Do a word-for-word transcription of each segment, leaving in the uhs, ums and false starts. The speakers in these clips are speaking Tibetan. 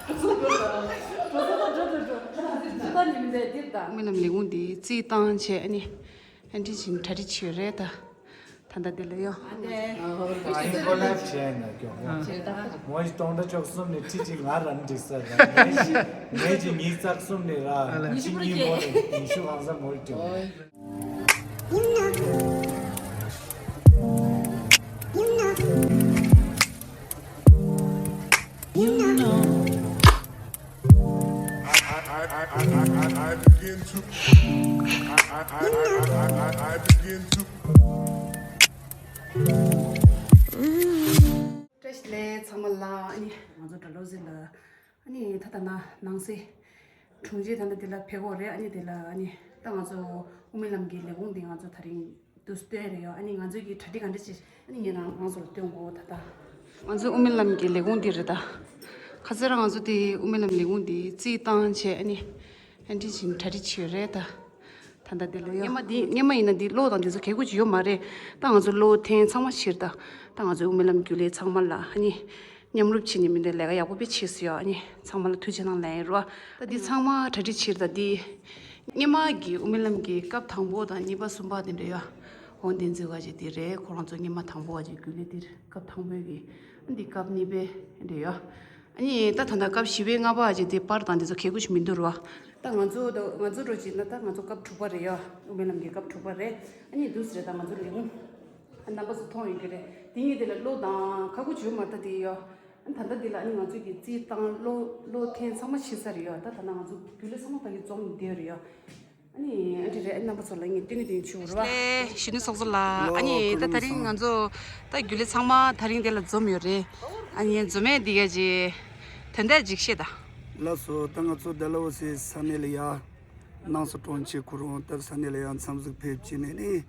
འགྲོ་ས་དང་འགྲོ་དང་འགྲོ། ཇི་ལྟར་ཉིན་མི་འདའི་འདིར་དང་། རྨི་ལམ་ལས་ཁུངས་འདི་རྩིས་བཏང་བྱས། ཨ་ནི་ཨན་ཏི་བྱིན་གྲ་སྒྲིག་བྱས་རེད་ད། ད་ལྟ་འདི་ལ་ཡོང་། ཨ་ནི་ཁོ་ལ་བྱས་ན་སྐྱོ་མོ། མོ་ཡི་སྟོང་ཕྲག་བཅུ་གསུམ་ནས་ཁྲི་གཅིག་ང་རང་འགྲིག་ས་ར། ངེད་ཀྱི་ངེད་ཀྱི་ཉིས་རྩ་གསུམ་ནས་ར། ཉི་ཤུ་ཉིས་མོ་རེད། ཉི་ཤུ་གང་ས་མོ་ལ་སྐྱོ་མོ། བཀྲ་ཤིས་བདེ་ལེགས་ཚང་མ་ལ། ཨ་ནི་ང་ཚོ་གྲྭ་བློ་གསལ་ལ། ཨ་ནི་ད་ལྟ་ན་ནང་སྲིད་དྲུང་ཆེ་ད་ལྟ་འདི་ལ་ཕེབས་ཀྱི་ཡོད་རེད། ཨ་ནི་དེ་ལ་ཨ་ནི་ད་ང་ཚོ་དབུ་མའི་ལམ་གྱི་ལས་ཁུངས་འདི་ང་ཚོ་ད་རིང་དུ་སྟོན་རེད་ཡོད། ཨ་ནི་ང་ཚོ་གི་གྲ་སྒྲིག་ག་འདྲ་བྱེད། ཨ་ནི་ངས་རང་རང་ཚོ་ལ་སྟོན་དགོས་ད་ལྟ། ང་ཚོ་དབུ་མའི་ལམ་གྱི་ལས་ཁུངས་འདི་རེད་ད། ཁ་སང་རང་ང་ཚོ་དེ་དབུ་མའི་ལམ་ལས་ཁུངས་འདི་རྩིས་བཏང་བྱས། ཨ་ནི་ཨན་ཏི་བྱིན་གྲ་སྒྲིག་བྱས་རེད་ད། ད་ལྟ་འདི་ལ་ཡོད། སྔོན་མ་འདི་སྔོན་མ་ཡིན་ན་འདི་གློག་དང་འདི་ཚོ་གད་གུ་ཅིག་ཡོད་མ་རེད། ད་ང་ཚོ་གློག་འཐེན་ཚང་མ་ཕྱིར་ད། ད་ང་ཚོའི་དབུ་མའི་ལམ་རྒྱུན་ལས་ཚང་མ་ལ་ཨ་ནི་མཉམ་རུབ་བྱེད་ནི་མི་འདུག་ལས་ཀ་ཡག་པོ་དཔེ་བྱེད་སྲིད་ཡོད། ཨ་ནི་ཚང་མ་ལ་ཐུགས་རྗེ་གནང་ལན་རོ། ད་འདི་ཚང་མ་གྲ་སྒྲིག་ཕྱིར་ད། འདི་སྔོན་མ་གི་དབུ་མའི་ལམ་གྱི་སྐབས་དང་པོ་དང་གཉིས་པ་གསུམ་པ་དེ་འདྲ་ཡོད། འོང་བསྟན་འཛིན་ག་ཅིག་དེ་རེད། ཁོ་རང་ཚོ་སྔོན་མ་དང་པོ་ག་ཅིག་རྒྱུན་ལས་དེར་སྐབས་དང་པོའི་གི་འདི་སྐབས་གཉིས་པའི་འདྲ་ཡོད། ཨ་ནི་ད་ད་ལྟ་སྐབས་བཞི་པའི་ལྔ་པ་ཅིག་དེ་པར་དང་དེ་ཚོ་གད་གུ་ཞིག་མི་འདུག་རོ། ད་ང་ཚོ་ད་ང་ཚོ་འགྲོ་ཅིག་ན་ད་ང་ཚོ་སྐབས་དྲུག་པ་རེད་ཡ། དབུ་མའི་ལམ་གྱི་སྐབས་དྲུག་པ་རེད། ཨ་ནི་འདུག་ཟེར་ད་ང་ཚོ་ལས་ཁུངས་རྣམ་པ་ཚོ་མཐོང་ཡོད་ཀྱི་རེད། དེ་གཉིས་དེ་ལ་གློག་དང་གད་གུ་ཅིག་ཡོད་མ་རེད་ད། དེ་ཡོད། ཨ་ད་ལྟ་འདི་ལ་ཨ་ནི་ང་ཚོ་གི་རྩིས་བཏང་། གློག་གློག་འཐེན་ཚང་མ་ཕྱིན་ས་རེད་ཡ། ད་ད་ལྟ་ང་ཚོ་རྒྱུན་ལས་ཚང་མ་ད་གི་འཛོམས་བསྡད་ཡོད་རེད་ཡ། ཨ་ནི་ཨ་འདྲ་རེད། རྣམ་པ་ཚོ་ལ་ངས་སྟོན་གི་དེ་ཆུ་ར་བ། ལས་གཞོན་ནུ་ཚོགས་གཙོ་ལགས། ཨ་ནི་ད་ད་རིང་ང་ཚོ་ད་རྒྱུན་ལས་ཚང་མ་ད་རིང་དེ་ལ་འཛོམས་ཡོད་རེད། ཨ་ནི་འཛོམས་མེད་འདི་ག་ཅི་དོན་དག་ཅིག་བཤད་ད། ལགས་སོ། ད་ང་ཚོ་ཌལ་ཧོ་སི་ས་གནས་ལ་ཡ་ནང་སོ་གྲོང་ཁྱེར་ཁོ་རང་ད་ས་གནས་ལ་ཡ་མཚམས་འཛུགས་ཕེབས་ཀྱི་ནས་ནི།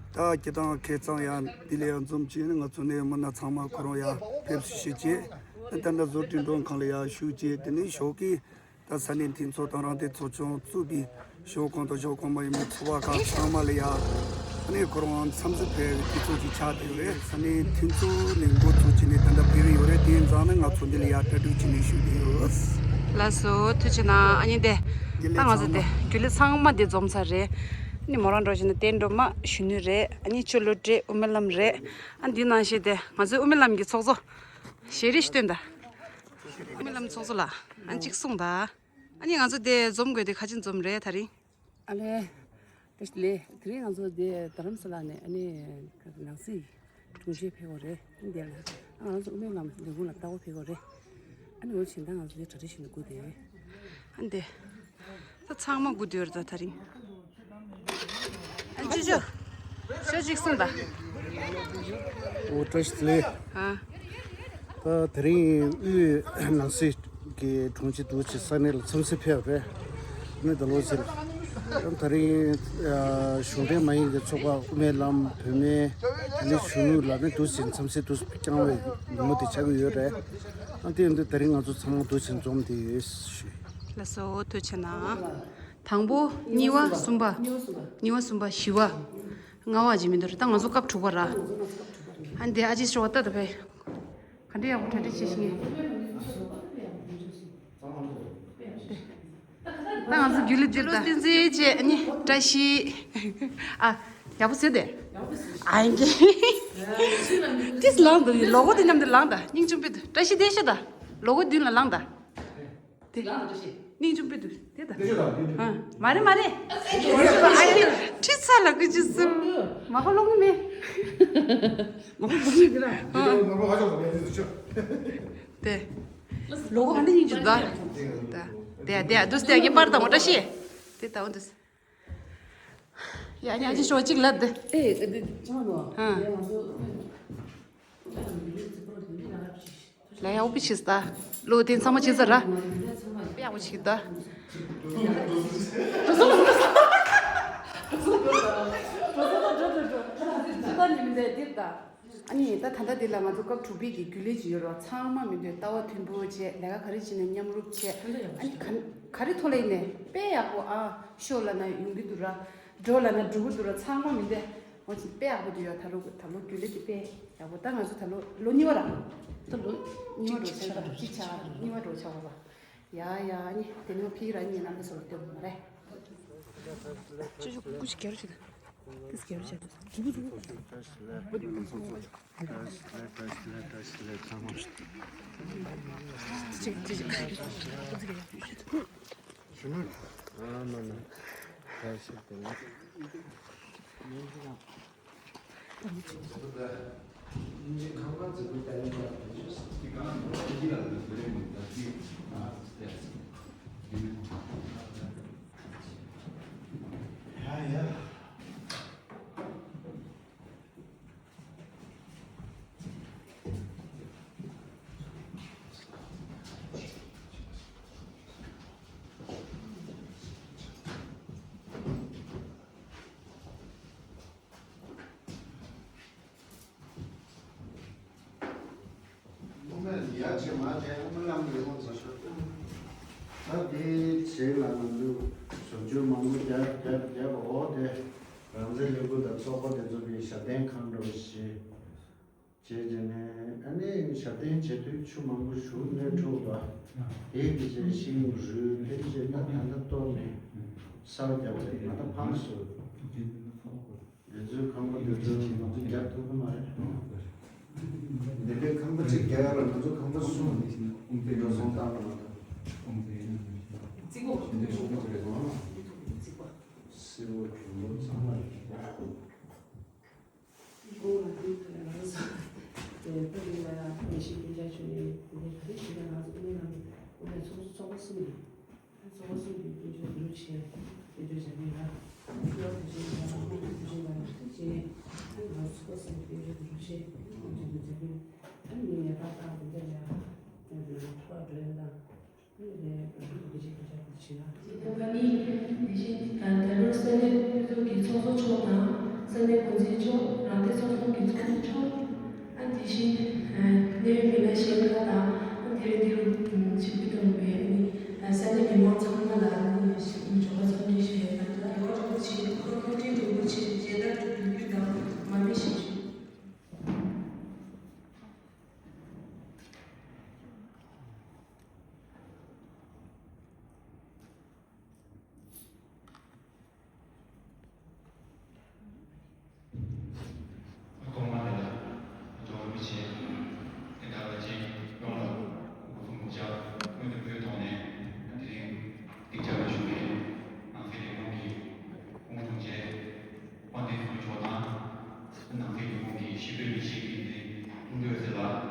ད་སྤྱི་བཏང་ཁེ་གཙང་ཡ་འདི་ལ་ཡ་འཛོམས་ཀྱི་ནི། ང་ཚོ་ནས་མི་སྣ་ཚང་མ་ཁོ་རང་ཡ་ཕེབས་བསུ་ཞུས་ཀྱི། ད་ད་ལྟ་བཟོ་སྐྲུན་མགྲོན་ཁང་ལ་ཡ་བཞུགས་ཀྱི། དེ་ནས་ཞོགས་ཀྱི། ད་ས་གནས་མཐུན་ཚོགས་དང་རང་བདེན་ཚོགས་ཆུང་བཙུགས་པའི་ཞོགས་གང་དང་ཞོགས་གང་མ་ཡིན་པའི་ཚོགས་པ་ཁག་ཚང་མ་ལ་ཡ། ཨ་ནི་ཁོ་རང་མཚམས་འཛིན་ཕེབས་པའི་དུས་ཚོད་ཅིག་ཆགས་བསྡད་ཡོད་རེད། ས་གནས་མཐུན་ཚོགས་ནས་འགོ་ཚུགས་ཀྱི་ནས་ད་ལྟ་ཕེབས་ཀྱི་ཡོད་རེད། དེ་ཡིན་ཙང་ནི་ང་ཚོ་འདི་ལ་ཡ་གྲ་སྒྲིག་བྱས་ནས་བཞུགས་བསྡད་ཡོད། ལགས་སོ། ཐུགས་རྗེ་གནང་། ཨ་ནི་དེ་ད་ང་ཚོ་དེ་རྒྱུན་ལས་ཚང་མ་དེ་འཛོམས་ཚར་རེད། ཨ་ནི་མོ་རང་འགྲོ་བཞིན་ན་བསྟན་སྒྲོལ་མ་གཞོན་ནུ་རེད། ཨ་ནི་ཆོས་བློ་གྲོས་དབུ་མའི་ལམ་རེད། ཨ་འདི་ནང་བཞིན་དེ་ང་ཚོའི་དབུ་མའི་ལམ་གྱི་ཚོགས་གཙོ་ཞལ་རས་ཤིག་སྟོན་ད། དབུ་མའི་ལམ་ཚོགས་གཙོ་ལགས། ཨ་ནི་གཅིག་གསུངས་ད། ཨ་ནི་ང་ཚོ་དེ་འཛོམས་དགོས་དེ་ག་ཅི་འཛོམས་རེད་ད་རིང་། ཨ་ལེ། དེ་ལེ་དེ་རིང་ང་ཚོ་དེ་རྡ་རམ་ས་ལ་ནས་ཨ་ནི་ནང་སྲིད་དྲུང་ཆེ་ཕེབས་པ་རེད། ཨ་ནི་དེ་ལ་ཨ་ང་ཚོ་དབུ་མའི་ལམ་ལས་ཁུངས་ལ་ལྟ་བ་ཕེབས་པ་རེད། ཨ་ནི་འོ་བྱེད་ད་ང་ཚོ་དེ་གྲ་སྒྲིག་བྱེད་ནས་སྒུག་བསྡད་ཡོད། ཨ་ནི་དེ། ད་ཚང་མ་སྒུག་བསྡད་ཡོད་རེད་ད་ད་རིང་། ཨ་ཅོ་ཅོ། ཤོག་ཅིག་གསུངས་ད། འོ་བཀྲ་ཤིས་བདེ་ལེགས། ཨ། ད་དེ་རིང་དབུས་ནང་སྲིད་ཀྱི་དྲུང་ཆེ་དུ་ཆེ་ས་གནས་ལ་འཚམས་གཟིགས་ཕེབས་རེད། ནི་ད་ལོ་ཟེར། ད་དེ་རིང་གཞུང་འབྲེལ་མ་ཡིན་གྱི་ཚོགས་པ་དབུ་མའི་ལམ་བོད་མི་དེ་ནི་གཞོན་ནུ་ལ་ནི་དུ་ཆེ་འཚམས་གཟིགས་དུ་བསྐྱངས་པའི་ཉིན་མོ་དེ་ཆགས་ཀྱི་ཡོད་རེད། ཨ་དེ་ཡིན་དུས་དེ་རིང་ང་ཚོ་ཚང་མ་དུ་ཆེ་འཛོམས་བསྡད་ཡོད་ཞུ། ལགས་སོ་ཐུགས་རྗེ་གནང་། དང་པོ། གཉིས་པ། གསུམ་པ། གཉིས་པ་གསུམ་པ། བཞི་པ། ལྔ་པ་ཅིག་མི་འདུག་ད་ང་ཚོ་སྐབས་དྲུག་པ་ར། ཨ་འདི་ཨ་ཅེ་ཤོ་བ་ལྟ་ད་བས། ག་འདྲ་ཡག་པོ་གྲ་སྒྲིག་བྱེད་ཤིང་ངས། ད་ང་ཚོ་རྒྱུན་ལས་འདིར་ད་བསྟན་འཛིན་བཅས་ཨ་ནི་བཀྲ་ཤིས། ཨ། ཡག་པོ་ཟེར་ཏེ། ཨ་ཡིན་གྱི། ཏིས་ལངས་འདུག་ལོ་གོ་དེ་མཉམ་དུ་ལངས་ད་སྙིང་རྗེ་པོ་འདུག་བཀྲ་ཤིས་བདེ་ལེགས་ད། ལོ་གོ་མདུན་ལ་ལངས་ད། དེ། སྙིང་རྗེ་པོ་འདུག་དེ་ད། ཨ། མ་རེད་མ་རེད། ཁྲི་ཚ་ལ་ཀུ་ཅི་སུ། མ་ཁོ་ལོག་ནི་མེད། མ་ཁོ་ལོག་ནི་གི་ར། དེ། ལོ་གོ་ག་འདི་སྙིང་རྗེ་ད། དེ་དེ་དུས་དེ་གི་པར་དང་བཀྲ་ཤིས། དེ་ད་འོ་འདུག་ཡ་ཉ་ཅི་ཤོ་གཅིག་ལབ་དེ། ཨེ་ཨེ་དེ་ཅི་མ་ནོ། ཨ། ལ་ཡ་འོ་པི་ཆིས་ད། ལོ་དེ་ཚང་མ་ཆི་ཟེར་ར། ཡ་འོ་ཆི་ད། ཨ་ནི་ད་ད་ལྟ་འདི་ལ་ང་ཚོ་སྐབས་དྲུག་པའི་གི་རྒྱུན་ལས་ཅིག་ཡོད་རོགས། ཚང་མ་མི་འདོད་ལྟ་བ་མཐུན་པོ་བྱས། ལས་ཀ་ག་རེ་བྱས་ནས་མཉམ་རུབ་བྱས། ཨ་ནི་ག་ག་རེ་ཐོག་ལ་ཡིན་ནས་དཔེ་ཡག་པོ་ཨ་ཤོ་ལ་ན་ཡོང་གི་འདུག་ར། འགྲོ་ལ་ན་འགྲོ་གི་འདུག་ར། ཚང་མ་མི་འདོད། འོ་ཅི་དཔེ་ཡག་པོ་འདུག་ཡ། ད་ལོ་ད་ལོ་རྒྱུན་ལས་ཀྱི་དཔེ་ཡག་པོ། ད་ང་ཚོ་ད་ལོ་ལོ་གཉིས་པ་ར། ད་ལོ་གཉིས་པ་འགྲོ་ཆགས་ར། གཅིག་ཆགས་ར། གཉིས་པ་འགྲོ་ཆགས་པ། ཡ་ཡ་ནི་དེ་ནི་ཕི་ར་ཉིན་ནམ་ཚོ་ལ་སྟོན་མ་རེད། ཅི་ཅི་ཀུ་ཅི་གེ་རུ་ཅི་ད། ཀུ་ཅི་གེ་རུ་ཅི་ད། ཟུག་གུ་ཟུག་གུ། སྔོན་མ་ཡ་ཆེ་མ་ཆེ་སྔོན་མ་ལམ་རེ་ཡོང་ཚ་ཤོད། ད་དེའི་རྗེས་ལ་ང་ཚོས་བཟོ་བཅོས་མང་པོ་རྒྱབ་རྒྱབ་རྒྱབ། འོ་དེ་རང་བཙན་ལས་འགུལ་དང་ཚོགས་པ་དེ་ཚོ་གི་ཞབས་བརྟན་ཁང་འགྲོ་ཞེས་བྱས་རྗེས་ནས། ཨ་ནི་ཞབས་བརྟན་བྱེད་དུས་ཆུ་མང་པོ་ཞུ་ནས་འཁྲུགས་པ། དེའི་རྗེས་ཤིང་རུལ། དེའི་རྗེས་ད་ད་ལྟ་གཏོར་ནས་ས་རྒྱབ་ནས་ང་ད་ཕངས་སོང་། དེ་ཚོའི་ཁང་པ་དེ་ཚོ་ང་ཚོ་རྒྱག་ཐུབ་ཀྱི་མ་རེད། འདི་འདྲའི་ཁང་པ་གཅིག་རྒྱག་ཡ་ལ་ང་ཚོ་ཁང་པ་གསུམ་འགྲོ་སོང་བཏང་རོགས་དང་། རྩིག་པ་འདི་ཚོ་ཁང་པ་རེད། རྩིག་པ། སིལ་བུར་གྱོན་པ་ཚང་མ་རེད། ཁོང་ལ་དེ་ཁ་ལ་རང་ས་དེ་ད་རིང་ལ་ཡ་ལས་ཤིག་སྐད་ཆ་བྱུང་ནས། འདི་ག་རེ་བྱེད་ན། ང་ཚོ་ཨ་ནི་ང་ཚོ་ཨ་ནི་ཚོགས་གཙོ་ཚོགས་པ་གསུམ་རེད། ཚོགས་པ་གསུམ་གྱིས་དཔལ་འབྱོར་བསྡུ་རུབ་བྱས། དཔལ་འབྱོར་བྱ་མཁན་ལ་ལོ་དུས་ཆེན་ལ་ཐུགས་རྗེ་ཆེ། ང་ཚོ་ཚོགས་པ་གསུམ་གྱིས་དཔལ་འབྱོར་བསྡུ་རུབ་བྱས། དཔལ་འབྱོར་བསྡུ་རུབ་བྱས། ཨ་ནི་ངས་ད་ལྟ་འདི་འདྲ་ལ་ཕར་འགྲོ་ཡ་དང་། ཨ་ནི་ལས་ཀ་འདི་བྱེད་དགོས་ཆེ་དགོས་ཆེ་ལ། དེ་ནི་དེ་བཞིན་ད་ལོར་ས་གནས་དབུས་གཙང་གི་ཚོགས་གཙོ་མཆོག་དང་། ས་གནས་འགོ་འཛིན་མཆོག་རང་བདེན་ཚོགས་ཆུང་གི་ཚོགས་གཙོ་མཆོག་ཨ་དེ་བཞིན་གནད་ཡོད་མི་སྣ་གཞན་ཁག་དང་། ཨ་དེ་རིང་འདིར་ཆིབས་བསྒྱུར་གནང་བའི་ཨ་ནི་ས་གནས་མི་མང་ཚང་མ་ལ་ཨ་ནི་འབྱོར་པ་འཚམས་འདྲི་ཞུ་ཡ་དང་། རྒྱལ་བ་རིན་པོ་ཆེ་སྐུ་ཕྲེང་རིན་པོ་ཆེ་མཇལ་དར་ཕུལ་རྒྱུ་དང་མར་མེ་ཞིག་ཞུ། ཐོག་མ་དེ་ལ་རྒྱལ་བ་རིན་པོ་ཆེ་དེ་འདྲ་བ་ཅན་ཡོངས་ལ་སྐུ་གཟུགས་ངོ་ལྕགས་སྔོན་དུ་འགྲོའི་ཐོག་ནས། དེ་རིང་སྡིངས་ཆ་ལ་བཞུགས་པའི་ནང་སྲིད་ལས་ཁུངས་ཀྱི་ཨུ་དྲུང་ཆེ་དཔལ་ལྡན་ཚོགས་གཙོ་མཆོག་དང་། ནང་སྲིད་ལས་ཁུངས་ཀྱི་ཕྱི་དྲིལ་ལས་བྱེད་འགན་འཛིན་ཀུན་སྒྲོལ་ཟེར་ལགས།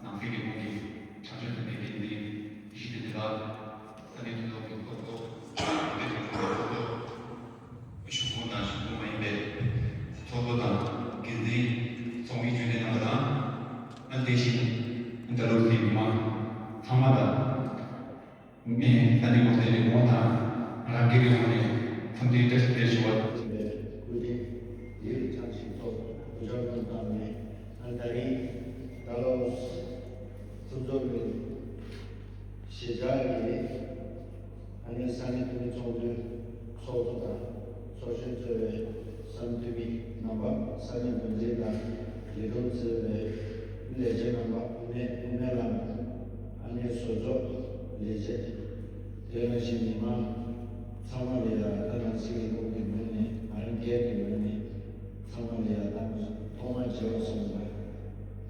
ནང་སྲིད་ལས་ཁུངས་ཀྱི་དྲག་སྤྱོད་ཚན་པའི་འགན་འཛིན་ཡེ་ཤེས་བདེ་ལྡན་ལགས། ས་གནས་མཐུན་ཚོགས་ཀྱི་ཚོགས་གཙོ། བོད་རིགས་ཚོགས་པའི་ཚོགས་གཙོ། གཞུང་ཚོགས་དང་གཞུང་ཚོགས་མ་ཡིན་པའི་ཚོགས་གཙོ་དང་འགན་འཛིན། ཚོགས་མིའི་རྒྱུན་ལས་རྣམ་པ་དང་། ཨ་དེ་བཞིན་ད་ལོ་སྲིད་མི་མང་ཚང་མ་ལ། ངས་ས་གནས་འགོ་འཛིན་ལས་ཁུངས་དང་རང་སྒེར་གྱི་ངོས་ནས་འཚམས་འདྲིའི་བཀྲ་ཤིས་བདེ་ལེགས་ཞུ་བ། ཆེན་པོའི་སྐུ་དྲིན་ཡིད་ལ་བཅངས་ཤིང་ཐོག་གུས་ཕྱག་སྐྱོང་བཏང་ནས། ཨ་ད་རིང་ད་ལོ་ཕུན་ཚོགས་གླིང་གཞིས་ཆགས་ཀྱི་ཨ་ནི་ས་གནས་འཐུས་མི་ཚོགས་འདུའི་ཚོགས་གཙོ་དང་ཚོགས་གཞོན་གཙོས་པའི་ས་གནས་འཐུས་མི་རྣམ་པ། ས་གནས་འགོ་འཛིན་དང་ལས་དྲུང་གཙོས་པའི་ལས་བྱེད་རྣམ་པ། དབུ་མེད་དབུ་མེད་ལ། ཨ་ནི་བཟོ་ཚོགས་ལས་བྱེད། དེ་ནང་བཞིན་མི་མང་ཚང་མ་ལ་ཡ། ད་ནང་སྲིད་ལས་ཁུངས་ཀྱི་ངོས་ནས། ང་རང་སྒེར་གྱི་ངོས་ནས་ཚང་མ་ལ་ཡ། ད་ཐོག་མར་མཇལ་བ་སོང་ཙང་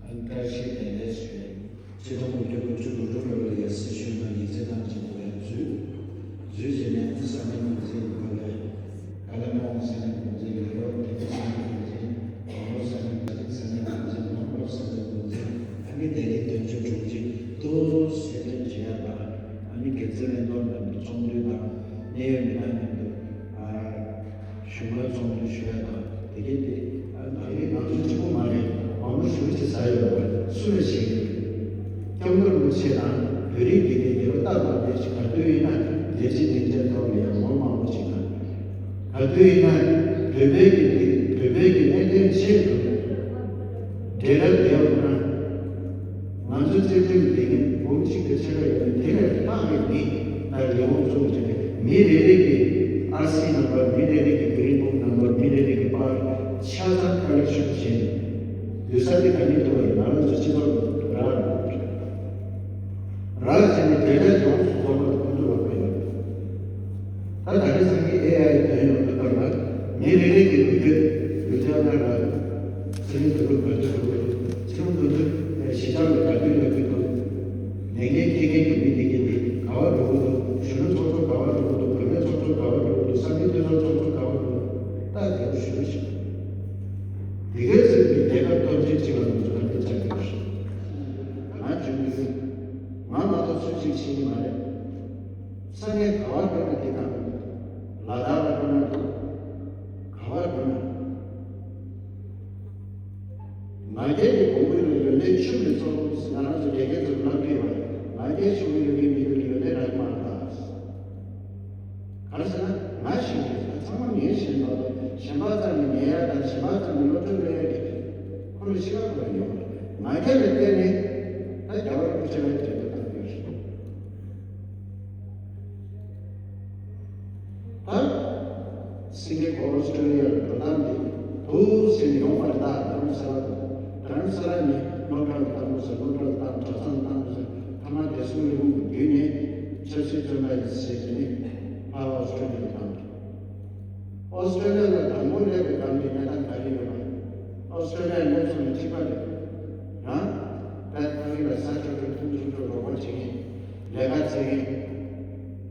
ཨ་ནི་བཀྲ་ཤིས་བདེ་ལེགས་ཞུ་ཡ་ཡིན། སྤྱི་ཟླ་དགུ་པའི་ཉི་ཤུ་དྲུག་ལོ་ལ་ཡ་སྲི་ཞུ་ནང་ཡིག་ཚད་ནང་བྱེད་དགོས་ཡ་འཛུལ། འཛུལ་རྗེས་ནས་ཨ་ནི་ས་གནས་འགོ་འཛིན་ཡིན་པ་ལས། ཀ་ལ་མོང་ས་གནས་འགོ་འཛིན། ལི་རོ་བདེ་སྐྱིད་ས་གནས་འགོ་འཛིན། དགོང་དྲོ་ས་གནས། ས་གནས་འགོ་འཛིན། ནོར་གློག་ས་གནས་འགོ་འཛིན། ཨ་ནི་བདེ་སྐྱིད་དོན་གཅོད་དྲུང་ཆེ་དུ་གསལ་སྟོན་བྱེད་ཡ་དང་། ཨ་ནི་སྒེར་རྩ་ལྷན་ཚོགས་མཉམ་དུ་ཚོགས་འདུ་དང་། གནད་ཡོད་མི་སྣ་མཉམ་དུ་ཨ་བཞུགས་མོལ་ཚོགས་འདུ་ཞུ་ཡ་དང་། དེ་གའི་དེ་ཨ་ནི་ང་ཚོ་གཅིག་པོ་མ་རེད། མང་པོ་ཞེ་པོ་ཅིག་ཟ་ཡོད་པ་རེད། སུ་ལས་བྱེད་ཀྱི་རེད། སྐྱབས་མགོན་རིན་པོ་ཆེ་དང་བོད་རིགས་དགེ་རྒན་རྒྱལ་བ་སྟག་དང་བཅས་ཀྱི་ག་དུས་ཡིན་ན་ལས་བྱེད་སྡིངས་ཆའི་ཐོག་ལ་ཡང་ལོ་མང་པོ་ཅིག་ལ། ག་དུས་ཡིན་ན་བོད་པའི་གི་འདི་བོད་པའི་གི་གནད་དོན་ཆེད་དུ་འབྲེལ་བ་ལྡན་པ་ན། ང་ཚོའི་སྤྱི་འཐུས་ལས་འགན་འབུམ་གཅིག་དང་ཕྱེད་ཀ་ཡོད་པའི་དེ་ལས་ལྷག་གི་མི་ད་ལས་ཁུངས་བཙུགས་བྱས་ནས། མི་རེ་རེ་གི་ཨར་སི་ནམ་པར། མི་རེ་རེ་གི་གྷི་རིན་བུག་ནམ་པར། མི་རེ་རེ་གི་པར། ཆ་ཚང་ཀ་ལེག་ཤོན་བྱས་ནས་ཡོད་ས་དེ་ག་ནས་ཐོབ་པ་ཡིན། ང་རང་ཚོ་སྤྱི་ཚོགས་ར་ལ་ར་ལ་བྱས་ནས་དེ་འདྲ་ཡོངས་སུ་རྫོགས་པ་དེ་ཁོང་ཚོ་ལ་ཕན་ཡོད། ད་ད་རེས་སང་ཉིན་ཨེ་ཨའི་ཐོན་ཡོང་དུས་སྐབས་ལ་མི་རེ་རེ་གི་ལུས་རྩལ་ལུས་རྩལ་ནང་ལ་ཚེ་རིང་དོན་གྲུབ་ག་ཚོད་འགྲོ་གི་འདུག་ཚེ་རིང་དོན་གྲུབ་གཞིས་ཆགས་ལ་ག་དུས་ལབ་ཀྱི་འདུག་ལས་འགན་འཁྱེར་མཁན་གྱི་མི་དེ་གས་དེ་ག་བ་འགྲོ་གི་འདུག་གཞོན་ནུ་ཚོགས་གཙོ་ག་བ་འགྲོ་གི་འདུག་བུད་མེད་ཚོགས་གཙོ་ག་བ་འགྲོ་གི་འདུག་ས་མིག་འཐུས་ཚང་ཚོགས་གཙོ་ག་བ་འགྲོ་གི་འདུག་ད་དེ་ཚོ་ཞུ་རྒྱུ་ཞིག་དེ་གའི་ཚུལ་གྱི་རྒྱལ་ཁབ་སྟོབས་ཆེན་གཅིག་ལ་ང་ཚོ་ག་འདྲ་བྱ་དགོས་ཞེས། ང་འཇོན་གྱི་ཡོད། ང་མ་གཏོགས་སུ་གཅིག་ཤེས་ཀྱི་མ་རེད། ས་གནས་ག་བར་འགྲོ་ན་དེ་གང་འདུག་ལ་དྭགས་ལ་འགྲོ་ན་འདུག་ག་བར་འགྲོ་ན། ང་རྒྱལ་གྱི་གོང་བུ་ལ་ཡོན་ཏན་ཆུ་ལས་ཚོགས་ལུགས་སུ་ང་རང་ཚོ་དགེ་རྒན་ཚོ་ལབ་ཀྱི་ཡོད་པ་རེད། ང་རྒྱལ་ཆུ་བོ་ཡོད་མཁན་མི་དེ་ལ་ཡོན་ཏན་རག་གི་མ་རེད་ད། ག་རེ་ཟེར་ན་ང་ཞིག་རེད། ད་ཚང་མ་ངས་ཞེན་པ་དང་ཞེན་པ་ཙམ་ནས་ཉལ་ཡག་དང་ཞེན་པ་ཙམ་ནས་སློབ་གྲྭ་སླེབས་ཡག་གི་ཁོ་ལ་ཤི་ཁ་ཁོ་ལ་ཡོད་པ་རེད། ང་རྒྱལ་ལ་བརྟེན་ནས་ད་རྒྱལ་བ་རིན་པོ་ཆེ་ལ་འབྲེལ་བ་བཏང་གི་ཡོད་རེད། ད་སིང་གེ་གོ་ཨོ་སི་ཀྲོ་ལི་ཡ་ལ་འགྲོ་སྟངས་འདི་འདུག་ཟེར་ནས་ཡོང་བ་རེད། ད་རྡ་རམ་ས་ལ་དང་རྡ་རམ་ས་ལ་ནས་སློབ་གྲྭ་ལ་བཏང་དགོས་ཟེར། སློབ་གྲྭ་ལ་བཏང་། གྲྭ་ཚང་ལ་བཏང་དགོས་ཟེར། ཐ་མ་བདེ་སྲུང་ལས་ཁུངས་ཀྱི་བརྒྱུད་ནས་ཆབ་སྲིད་བཙོན་པ་ཡིན་ཟེར་ནས་ཕར་ཨོ་སི་ཀྲོ་ལི་ཡ་ལ་བཏང་། ཨོ་སི་ཀྲོ་ལི་ཡ་ལ་དང་པོ་སླེབས་པའི་སྒང་གི་གནས་སྟངས་ག་རེ་ཡོད་པ། ཨོ་སི་ཀྲོ་ལི་ཡ་སླེབས་སོང་ནས་གཅིག་པ་རེད། ཡང་དཔལ་ཕ་གི་ལ་ས་ཆ་འགྲོ་ཐུང་ཐུང་འགྲོ་རོགས་པ་བྱེད་མཁན། ལས་ཀ་བྱེད་མཁན།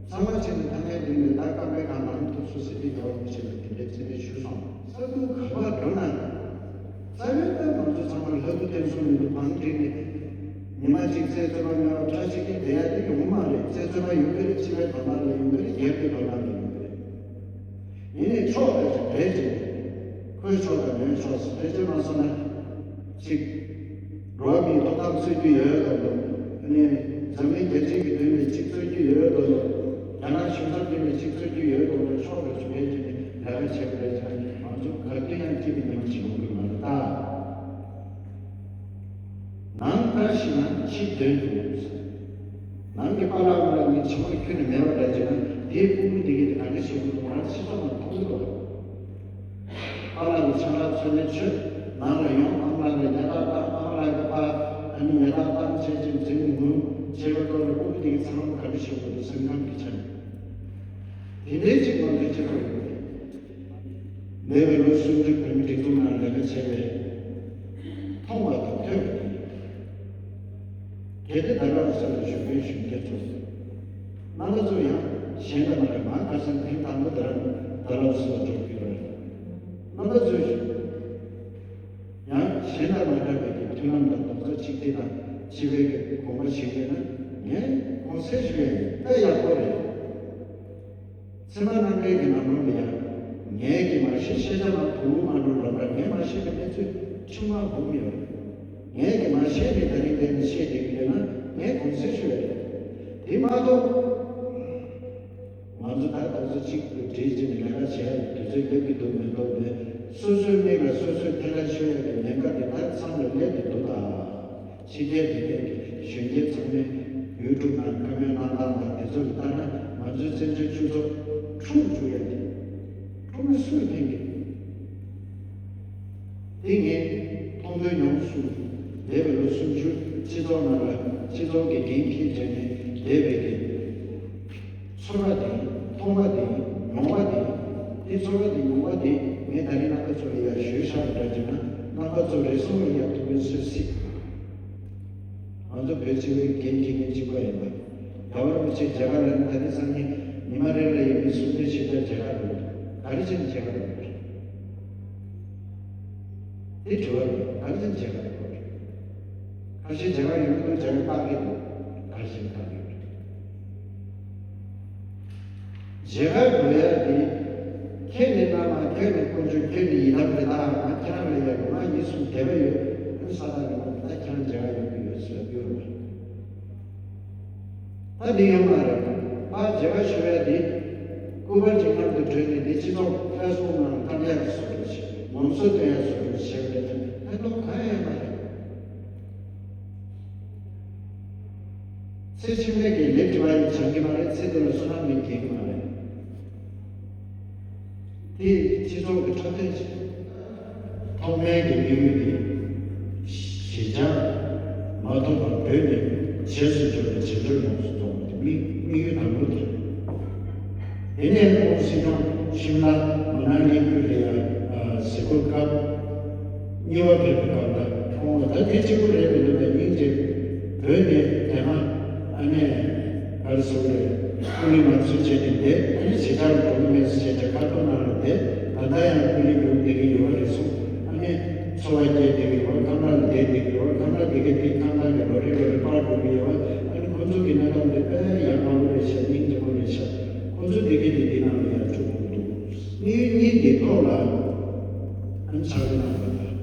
ཚང་མ་བྱས་ནས་ཐང་ངེ་འདི་ནས་ད་རྐང་པའི་སྒང་ལངས་ཐུབ་སོང་ཟེར་དུས་རྒྱལ་བ་རིན་པོ་ཆེ་ལ་དེ་འདྲའི་རྩིས་མེད་ཞུས་སོང་། ས་ཁུལ་ག་པར་འགྲོ་ན། རྩ་བའི་ད་ང་ཚོ་ཚང་མ་ལ་ལྷ་སྐུ་བསྟན་སྲུང་ཡོད་འདུག་བང་བསྒྲིགས་ནས། ཉི་མ་གཅིག་རྩེད་འཚོལ་བ་ཉོ་བ་ཁྲ་ཆིལ་གྱིས་བསྡད་ཡ་དེ་ཡོང་གི་མ་རེད། རྩེད་འཚོལ་བ་ཡོང་གི་རེད། སྤྱི་པའི་དོན་དག་ལ་ཡོང་གི་རེད། སྒེར་གྱི་དོན་དག་ལ་ཡོང་གི་རེད། ཡིན་ནའི་ཕྱོགས་ལ་ཅིག་བྲལ་ཅིག་ཁོའི་ཕྱོགས་དང་ངའི་ཕྱོགས་སུ་བྲལ་ཅིག་མ་སོང་ན། ཅིག་འགྲོ་བ་མིའི་ཐོབ་ཐང་རྩོད་རྒྱུ་ཡོད་དོ་ལོ། ཨ་ནི་འཛམ་གླིང་རྒྱལ་སྤྱིའི་གི་མདུན་ནས་ཅིག་རྩོད་རྒྱུ་ཡོད་དོ་ལོ། རྒྱ་ནག་གཞུང་ཚབ་མདུན་ནས་ཅིག་རྩོད་རྒྱུ་ཡོད་དོ་ལོ། ཕྱོགས་ལ་ཅིག་བྲལ་ཅིག་ནས་ལས་ཀ་བྱེད་དགོས་རེད་ཅེས་ང་ཚོ་ག་དུས་ཡང་སྐྱིད་པའི་ཉི་མ་ཞིག་ཡོང་གི་མ་རེད་ད། ནང་ལྟར་ཞིག་ན་ཕྱི་དོན་དུ། ནང་གི་པཱ་ལགས་ལ་ནི་ཕྱི་མ་ཁྱོན་ནས་མེད་པ་འདྲ་བྱས་ན་དེའི་ཕྲུ་གུ་འདི་གས་དེ་ག་འདྲ་ཞིག་ཡོང་གི་འདུག་ང་རང་སྤྱི་ཚོགས་ནང་མཐོང་གི་འདུག་པཱ་ལགས་ཀྱི་ཆང་རག་ཚོད་མེད་མཆོད། ནང་ལ་ཡོང་། ཨ་མ་ལགས་ལ་ཉལ་ཐ་བཏང་། ཨ་མ་ལགས་ཀྱི་པཱ་ཨ་ནི་ཉལ་ཐ་བཏང་བྱས་ཅིང་འཛིན་ངུ་བྱས་པ་ལྟོས་ལ་ཕྲུ་གུ་འདི་གས་ཚང་མ་ག་འདྲ་ཞིག་ཡོང་གི་འདུག་སེམས་ཁམས་ཀྱི་ཆ་ནས། དེ་འདྲའི་ཅིག་ང་ཚོའི་སྤྱི་ཚོགས་ཡོད་རེད། འདས་པའི་ལོ་སུམ་ཅུ་བོད་མིའི་སྒྲིག་འཛུགས་ནང་ལས་ཀ་བྱས་པའི་མཐོང་བ་དང་ཐོས་པ་དེ་གལ་ཏེ་ད་རང་སོ་སོའི་གཞོན་སྐྱེས་གཞོན་སྐྱེས་ཚོ་རྣམ་པ་ཚོ་ཡང་གཞན་དང་མ་འདྲ་མ་ཁ་སང་ཐེངས་དང་པོ་ད་རང་ད་རང་སོ་སོ་འགྲོ་གི་ཡོད་རེད། རྣམ་པ་ཚོས་ཡང་གཞན་དང་མ་འདྲ་བའི་གི་མཐུན་ལམ་དང་རྡོག་རྩ་གཅིག་སྒྲིལ་དང་སྤྱི་པའི་གི་དགོངས་པ་བཞེས་ཡོད་ན་ངས་དགོངས་སེལ་ཞུ་ཡ་ཡིན། ད་ཡག་པོ་རེད། ཚད་མ་རྣམ་འགྲེལ་གྱི་ནང་ལོགས་ལ་ཡང་ངས་ཀྱིས་མ་ཤེས། ཤེས་བྱ་མ་བུ་མ་འགྲོ་འགྲོ་འདྲ། ངས་མ་ཤེས་པའི་གནས་ཚུལ་ཁྲི་མ་འབུམ་ཡོད་རེད། ངས་ཀྱིས་མ་ཤེས་ནས་ད་རིང་དེ་ནས་བཤད་བསྡད་ཀྱི་ཡོད་ན་ངས་དགོངས་སེལ་ཞུ་ཡ་རེད། དེ་མ་གཏོགས། ང་ཚོ་ད་ལྟ་ཚོ་གཅིག་ཏུ་སྒྲིལ་བྱས་ནས་ལས་ཀ་བྱེད་ཡ་དུས་ཚོད་སླེབས་ཀྱི་འདུག་མི་འདུག་མེད། སོ་སོའི་མིག་ལ་སོ་སོས་ཐལ་བ་ཤོར་ཡ་གི་ཉེན་ཁ་དེ་ད་མཚམས་ལ་སླེབས་ཀྱི་འདུག་ད། ཕྱི་རྒྱལ་དེ་གའི་གཞོན་སྐྱེས་ཚང་མས་ཡུ་ཊུབ་ནང་བཀའ་མོལ་གནང་སྟངས་དང་དེ་ཚོ་ལ་ལྟ་ན་ང་ཚོའི་བཙན་བྱོལ་སྤྱི་ཚོགས་འཁྲུག་འཇུག་ཡ་དེ་འཁྲུག་མི་སུས་ཕན་གི། དེ་ངས་མཐོང་ཐོས་མྱོང་གསུམ། འདས་པའི་ལོ་སུམ་ཅུ་སྤྱི་ཚོགས་ནང་ལ་སྤྱི་ཚོགས་ཀྱི་འགན་འཁྱེར་བྱས་ནས་འདས་པའི་གི་ཚོར་བ་དེ། མཐོང་བ་དེ། མྱོང་བ་དེ། དེ་ཚོར་བ་དེ་མྱོང་བ་དེ་ངས་ད་རིང་རྣམ་པ་ཚོ་ལ་ཡར་ཞུས་བཞག་པ་འདྲ་བྱས་ན་རྣམ་པ་ཚོ་རེ་ཟུང་ལ་ཡར་ཐུགས་ཕན་གསོས་སྲིད། ང་ཚོ་བོད་སྤྱི་པའི་འགན་འཁྱེར་མཁན་གཅིག་པ་ཡིན་པ། རྒྱལ་བ་རིན་པོ་ཆེ་མཇལ་ཁ་ལ་ནི་ད་ནི་སང་ཉིན་ཉི་མ་རེ་ལ་ཡིན་མིན་གསུང་འདོན་ཞིག་ལ་མཇལ་ཁ་འགྲོ་གི་འདུག་ག་རེ་བྱས་ནས་མཇལ་ཁ་འགྲོ་གི་རེད། དེ་དྲི་བ་རེད། ག་རེ་བྱས་ནས་མཇལ་ཁ་འགྲོ་གི་རེད། ཁ་ཤས་མཇལ་ཁ་ཡོང་གི་འདུག་མཇལ་ཁ་བཏང་གི་འདུག་ག་རེ་བྱས་ནས་བཏང་གི་རེད། མཇལ་ཁ་དགོས་ཡ་དེ། ཁྱེད་ནི་བླ་མ། ཁྱེད་ནི་དཀོན་མཆོག་ཁྱེད་ནི་ཡི་དམ་རེད། ད་ང་ཁྱེད་རང་ལ་ཡ་ཡོང་ང་ཡིད་སུམ་དད་པ་ཡོད། ཨ་ནི་ས་དང་རི་མོ་ད་ཁྱེད་རང་མཇལ་ཁ་ཡོང་གི་ཡོད་ཟེར་ལབ་ཀྱི་ཡོད་རེད། ད་འདི་ཡོད་མ་རེད། ཨ་མཇལ་ཁ་ཞུ་ཡ་དེ། སྐུ་པར་གྱི་མཉམ་དུ་བྲོས་ནས་འདི་སྤྱི་ཚོགས་ཕེ་སི་བུག་ནང་བཏང་ཡ་གི་བཟོ་འདྲ་བྱས། ངོམ་སོ་སྟོན་ཡ་བཟོ་འདྲ་བྱས་པ་རེད། ཕན་ཐོགས་གང་ཡང་ཡོད་མ་རེད། ཚེ་ཕྱི་མའི་གི་ལས་དྲི་བ་ཡང་སྦྱང་གི་མ་རེད། ཚེ་འདི་ལ་བསོད་ནམས་ཡང་རྒྱས་གི་མ་རེད། དེ་སྤྱི་ཚོགས་ཀྱི་འཁྲབ་སྟོན་ཞིག་ཐོག་མའི་གི་དམིགས་ཡུལ་དེ། གཞིས་ཆགས་མ་ཐོབ་པར་བོད་ནས་བྱེས་སུ་འབྱོར་བའི་བྱེས་འབྱོར་ཡོངས་སུ་རྫོགས་པ་དེ་དམིགས་དམིགས་ཡུལ་དང་པོ་དེ་རེད། དེ་ནས་ཁོང་སྲིད་སྐྱོང་ཤིམ་ལ་མ་ན་ལི་ཁུལ་ལ་ཡང་གཟིགས་སྐོར་སྐབས་གཉིས་པ་ཕེབས་པའི་སྐབས་ལ་ཁོང་ལ་ད་དེ་གཅིག་པུ་རེད་མི་འདུག་པ། སྙིང་རྗེ། བོད་ནས་དེ་སྔ་ཨ་ནེ་ག་རེ་ཟེར་དགོས་རེད། ཀུ་ལི་མ་ཚུད་བྱས་ནས་བསྡད། ཨ་ནེ་གཞིས་ཆགས་ལ་འགྲོ་གི་མེད་ཟེར་བྱས་བྱས་ཁ་ཐུག་ནང་ལ་བསྡད། ད་ལྟ་ཡང་ཀུ་ལི་རྒྱུག་བསྡད་ཀྱི་ཡོད་རེད་གསུངས། ཨ་ནེ་འཚོ་བ་སྐྱེལ་བསྡད་ཀྱི་ཡོད། ཁང་གླ་ལ་བསྡད་བསྡད་ཀྱི་ཡོད། ཁང་གླ་དེ་གའི་དེ་ཁང་གླ་གི་ལོ་རེ་ལོ་རེ་སྤར་དགོས་ཀྱི་ཡོད། ཨ་ནེ་ཁོ་ཚོ་གི་གནས་སྟངས་དེ་དཔེ་ཡག་པོ་རེད་ཤག་སྙིང་རྗེ་པོ་རེད་ཤག་ཁོ་ཚོ་དེ་གའི་དེ་དེ་ནང་ལ་ཡར་བཅུག་དགོས་ཀྱི་འདུག་དམིགས་ཡུལ་གཉིས་དེ་ཐོག་ལ་ཨ་ནེ་ཕྱག་ལས་གནང་བ་དང་།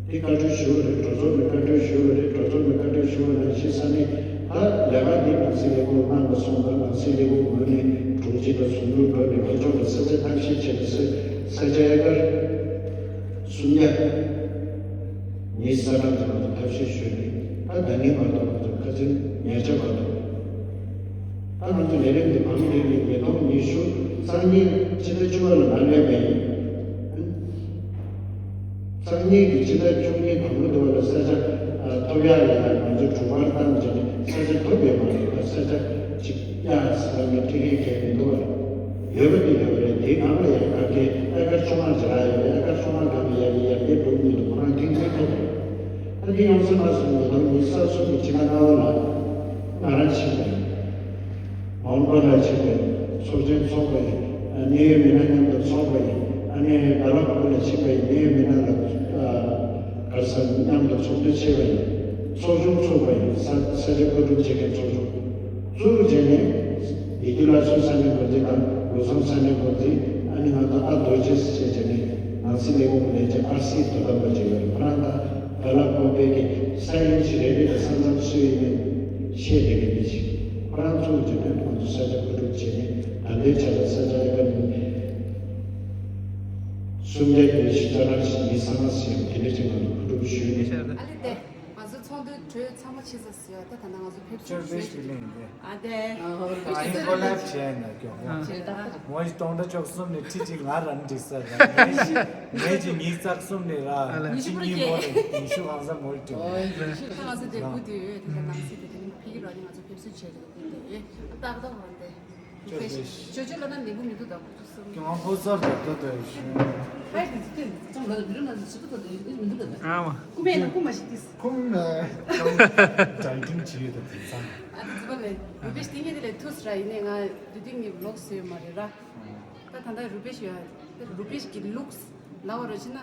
དེ་བཀའ་འཁྲོལ་ཞུ་བ་རེད། གྲོས་ཚོགས་ནས་བཀའ་འཁྲོལ་ཞུ་བ་རེད། གྲོས་ཚོགས་ནས་བཀའ་འཁྲོལ་ཞུ་བ་ནང་བཞིན་ས་གནས་ད་ལས་ཀ་འདི་ནང་སྲིད་ལས་ཁུངས་གནང་དགོས་སོང་། ད་ནང་སྲིད་ལས་ཁུངས་ངོས་ནས་དྲུང་ཆེ་དང་ཟུང་དྲུང་བོད་ནས་ཁ་ཕྱོགས་ལ་ས་ཆ་ཐབས་ཤེས་བྱས་ནས་ས་ས་ཆ་ཨེ་ཀར་སུམ་བརྒྱ་ཉི་ཤུ་རྩ་གྲངས་ཙམ་ང་ཚོ་ཐབས་ཤེས་ཞུས་ནས། ད་ཟླ་ཉིན་བར་དུ་ང་ཚོ་ཁ་སང་ཉེ་ཆར་བར་དུ། ད་ང་ཚོ་ལས་རིམ་འདི་བང་བསྒྲིགས་ནས་ཉིས་སྟོང་ཉི་ཤུ་སང་ཉིན་ཕྱི་ཟླ་བཅུ་པ་ལ་མར་སླེབས་པ་ཡིན། སང་ཉིན་གྱི་ཕྱི་ཟླ་བཅུ་གཉིས་དང་པོ་དུ་བ་ལ་ས་ཆ་ཨ་ཐོབ་ཡག་ལ་ཡང་ང་ཚོ་དྲུག་པར་བཏང་བྱས་ནས་ས་ཆ་ཐོབ་ཡོད་མ་རེད། ད་ས་ཆ་གཅིག་གཡར་ཟེར་བ་ནི་ཁྲིད་མཁན་གང་ཡང་མི་འདུག་བ། ཡོད་པ་དེ་ཡོད་པ་རེད། དེའི་ནང་ལ་ཡང་ག་གེ་ཨེ་ཀར་བཅོ་ལྔ་ཅིག་རག་ཡོད་རེད། ཨེ་ཀར་བཅོ་ལྔ་སྒང་ལ་ཡར་ལ་ཡར་རྒྱས་འགྲོ་གི་མི་འདུག་ཁོ་རང་ཐེངས་གཅིག་ཐོབ་པ་རེད། ད་དེ་ཡོང་ས་མ་སོང་ནས་ལོ་ཉི་ཤུ་རྩ་གསུམ་གྱི་ཕྱི་ཟླ་ལྔ་པ་ལ་ང་རང་ཕྱིན་པ་ཡིན། མོན་གྷོ་ལ་ཕྱིན་པའི་ཚོགས་ཆེན་ཚོགས་པ་ཡིན། གནད་ཡོད་མི་སྣ་མཉམ་དུ་ཚོགས་པ་ཡིན། ཨ་ནེ་ཌལ་ཧོ་སི་ལ་ཕྱིན་པ་ཡིན། གནད་ཡོད་མི་སྣ་ལ་ག་རེ་ཟེར་མཉམ་དུ་ཚོགས་འདུ་བྱས་པ་ཡིན། ཚོགས་ཆུང་ཚུགས་པ་ཡིན། ས་ས་ཆ་བཀོད་སྒྲིག་བྱེད་མཁན་ཚོགས་ཆུང་ཚུགས་བྱས་ནས་ཡིད་སྐྱོ་སླར་གསོ་ས་གནས་འགོ་འཛིན་དང་ལུས་སམ་ས་གནས་འགོ་འཛིན། ཨ་ནེ་ང་ཚོ་ཨ་རྡོ་རྗེ་ཟེར་བྱས་ནས་ནང་སྲིད་ལས་ཁུངས་ལས་བྱེད་ཨར་སི་དོ་དམ་པ་ཅིག་ཡོད་རེད། ཁོ་རང་དང་ཌལ་ཧོ་སི་གི་ས་ཡོམ་ཞིག་རེད་རེད། ས་མཚམས་སུ་ཡིན་མིན་ཤེས་བསྡད་མཁན་མི་ཞིག་ཁོ་རང་ཚོ་རྗེས་མཐུན་ཁོང་ཚོ་ས་ཆ་བཀོད་སྒྲིག་བྱས་ནས་ད་ལྟའི་ཆ་ལ་ས་ཆ་ཨེ་ཀར་སུམ་བརྒྱ་ཉི་ཤུ་རྩ་གྲངས་ཤིག་ཡིན་ས་མ་ཟིན་དེ་འདྲ་ཅིག་ང་ཚོ་བཀོད་སྒྲིག་ཞུས་ནས། ཨ་ལེ་དེ་ང་ཚོ་ཚོགས་འདུ་གྲོལ་ཚང་མ་ཕྱིན་ཚར་ཟེར་ཡ། ད་ད་ནང་ང་ཚོ་ཕེབས་བསུ་ཞུས་ཀྱི་ལེན་དེ། ཨ་དེ། ཨ་ཧོ། ཨ་ཡིན་ཀོ་ལེབ་བྱས་ནས་སྐྱོ་བོ། བྱས་ད། ངོ་ཞིག་སྟོང་ཕྲག་བཅུ་གསུམ་ནས་ཁྲི་གཅིག་ང་རང་འགྲིག་ས་ར། ངེད་ཀྱི་ངེད་ཀྱི་ཉིས་རྩ་གསུམ་ནས་ར། ཉི་ཤུ་ཉི་ཤུ་པོ་ར་སྐྱེས། ཉི་ཤུ་གང་ས་མོལ་ཏེ། ཨོ་ཡིན་ཤུ། ད་ང་ཚོ་དེ་སྐུ་དུས་ཡོད་དེ་ནང་སྲིད་དེ་དེ་ནི་ཕ་གི་ར་ནི་ང་ཚོ་ཕེབས་བསུ་བྱས་རེད་དེ་དེ་ཡོད། ཏག་ཏག་རང་དེ། ཅོ་ཅོ་ཅོ་ཅོ་ལ་ན་ནི་བུ་མི་འདུག་ད་ཁོ་ཚོ་སུ། ཀྱང་ཕོ་སར་དུ་དུ་དུ་ཞུ། ཧའི་དེ་ཚོ་དེ་ཚོ་ལ་བི་རུ་ན་ཚོ་ཚོ་དུ་དུ་མི་འདུག་ད། ཨ་མ། ཀུ་མེ་ན་ཀུ་མ་ཤི་ཏིས། ཁུང་ན་ཅང་ཀྲིན་ཅི་ཡོད་དུ་དེ་ཚང་། ཨ་དེ་ཚོ་ལ་རུ་པེ་ཤི་ཏིང་ཡེ་དེ་ལ་ཐུས་ར་ཡིན་ནས་ང་དུ་ཏིང་ནི་ལོག་སོས་མ་རེད་ར། ད་ད་ད་རུ་པེ་ཤི་ཡོད། རུ་པེ་ཤི་གི་ལུགས་ལ་བ་ར་ཤི་ན་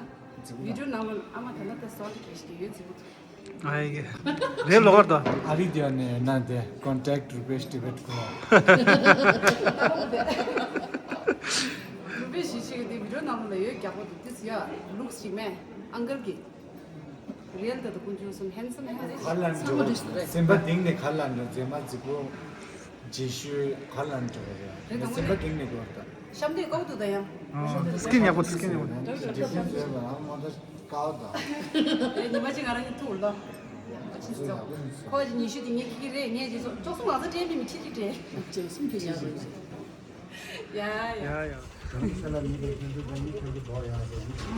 བི་ཌིའོ་ནང་ལ་ཨ་མ་ད་ན་ད་སོ་ལི་ཀེ་ཤི་གི་ཡོད་ཚི་མོ། ཨ་ཡེ་གེ། རེད་ལོ་གར་དོ། ཨ་རི་དེ་ནས་ན་དེ་contact Rupesh Tibet ཁོ། རུ་པེ་ཤི་ཞིག་དེ་བི་ཌིའོ་ནང་ལ་ཡོད་རྒྱག་པོ་དེ་ཡ་ལུགས་ཤིག་མེད། ཨང་ཀལ་གི་རི་ཡལ་དེ་དུ་ཀུན་ཆུ་སུམ་ཧན་སམ་ཧན་སམ། ག་ལ་འགྲོ། སེམས་པ་གཏིང་ནས་ག་ལ་འགྲོ། མཛེས་མ་རྫིག་པོ། རྗེས་ཤུལ་ག་ལ་འགྲོ་རེད། རེད་དང་སེམས་པ་གཏིང་ནས་འགྲོ་ད། ཤམ་དུས་ཀའུ་དུ་ད་ཡང་། ཨ་སྐིན་ཡག་པོ་འདུག་སྐིན་ཡག་པོ་འདུག་རྗེས་ཤུལ་བཟོས་ལ་ཨ་མ་ད། ཀའོ་དང་། རེད། ཉི་མ་གཅིག་ང་རང་གཉིས་ཐུག་ལ། ཁོ་གཅིག་ཉི་ཤུ་དེ་ངས་ཁྱི་ཁྱི་རེད། ངས་ཅིག་སོ་ཅོག་སོང་ང་ཚོ་སྤྲད་མི་མི་ཁྱི་ཁྱི་སྤྲད། ཅེས་གསུང་གི་ཡ་རེད། ཡ་ཡ། ཡ་ཡ། ཐུགས་རྗེ་ཆེ།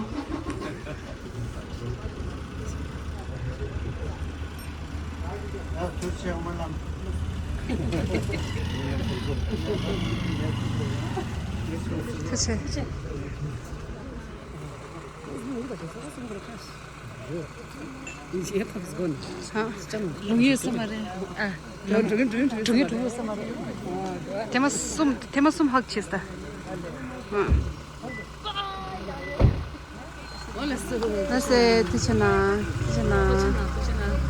ལུང་ཡོད་ས་མ་རེད། ཨ། ལུང་ཡོད་ས་མ་རེད། ཐེངས་མ་གསུམ་ཐེངས་མ་གསུམ་ཧག་བྱས་ད། ཨ། ལ་སེ་ཐུ་ཆེ་ན་ཐུ་ཆེ་ན།